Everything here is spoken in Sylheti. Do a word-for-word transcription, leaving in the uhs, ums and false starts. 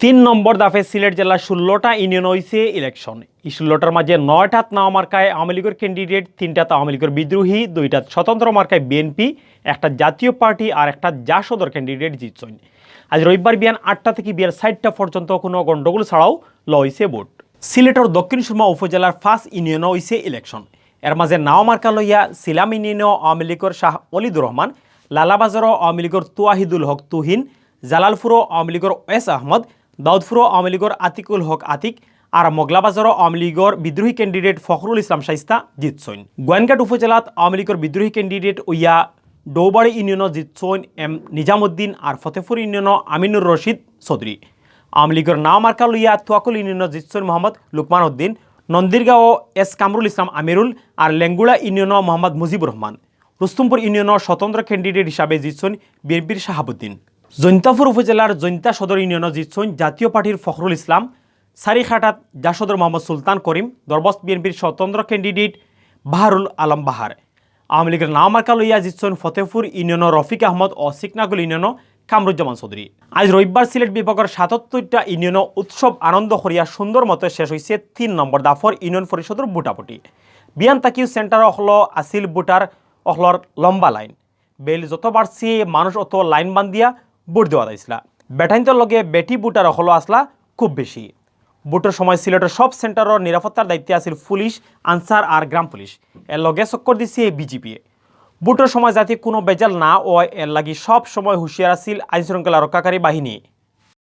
তিন নম্বর দাফে সিলেট জেলার ষোলোটা ইউনিয়ন অইছে ইলেকশন। এই ষোলোটার মাঝে নয়টাত নাও মার্কায় আওয়ামী লীগর ক্যান্ডিডেট, তিনটাত আওয়ামী লীগর বিদ্রোহী, দুইটাত স্বতন্ত্র মার্কায় বিএনপি, একটা জাতীয় পার্টি আর একটা জাসদর ক্যান্ডিডেট জিতছইন। আজ রবিবার বিয়ান আটটা থাকি বিয়ান চাইরটা পর্যন্ত কোনো গন্ডগোল ছাড়াও লইছে ভোট। সিলেটর দক্ষিণ সুরমা উপজেলার পাঁচ ইউনিয়নও অইছে ইলেকশন। এর মাঝে নাও মার্কা লইয়া সিলাম ইউনিয়নও আওয়ামী লীগর শাহ অলিদুর রহমান, লালাবাজারও আওয়ামী লীগর তুয়াহিদুল হক তুহিন, জালালপুরও আওয়ামী লীগর ওয়েস আহমদ, দাউদপুরও আওয়ামী লীগর আতিকুল হক আতিক, আর মগলাবাজারও আওয়ামী লীগর বিদ্রোহী ক্যান্ডিডেট ফখরুল ইসলাম শাইস্তা জিতছইন। গোয়াইনঘাট উপজেলাত আওয়ামী লীগর বিদ্রোহী ক্যান্ডিডেট অইয়া ডৌবাড়ি ইউনিয়নও জিতছইন এম নিজামুদ্দিন আর ফতেপুর ইউনিয়নও আমিনুর রশিদ চৌধুরী। আওয়ামী লীগর নাও মার্কা লইয়া তুয়াকুল ইউনিয়নও জিতছইন মোহাম্মদ লুকমান উদ্দিন, নন্দিরগাঁও এস কামরুল ইসলাম আমিরুল আর লেঙ্গুড়া ইউনিয়নও মোহাম্মদ মুজিবুর রহমান। রুস্তুমপুর ইউনিয়নও স্বতন্ত্র ক্যান্ডিডেট হিসাবে জিতছইন বিএনপির শাহাবুদ্দিন। জৈন্তাপুর উপজেলার জৈন্তা সদর ইউনিয়নও জিতছইন জাতীয় পার্টির ফখরুল ইসলাম, সারিঘাটাত জাসদর মোহাম্মদ সুলতান করিম, দরবস্ত বিএনপির স্বতন্ত্র ক্যান্ডিডেট বাহারুল আলম বাহার। আওয়ামী লীগর নাও মার্কা লইয়া জিতছইন ফতেপুর ইউনিয়নও রফিক আহমদ ও সিকনাগুল ইউনিয়নও কামরুজ্জামান চৌধুরী। আজ রবিবার সিলেট বিভাগর সাতাত্তরটা ইউনিয়নও উৎসব আনন্দ করিয়া সুন্দর মতে শেষ অইছে তিন নম্বর দাফর ইউনিয়ন পরিষদর ভোটাভুটি। বিয়ান থাকিও সেন্টার অকলো আছিল ভোটার অকলর লম্বা লাইন। বেইল যত বাড়ছে মানুষ অত লাইন বান্ধিয়া ভোট দেওয়াত আইছলা। বেটাইন্তর লগে বেটি ভোটার অকলো আছলা খুব বেশি। ভোটর সময় সিলেটর সব সেন্টারর নিরাপত্তার দায়িত্বে আছিল পুলিশ, আনসার আর গ্রাম পুলিশ। এর লগে চক্কর দিছে বিজিবিয়ে। ভোটর সময় যাতে কোনো বেজাল না অয় এর লাগি সব সময় হুঁশিয়ার আছিল আইন শৃঙ্খলা রক্ষাকারী বাহিনী।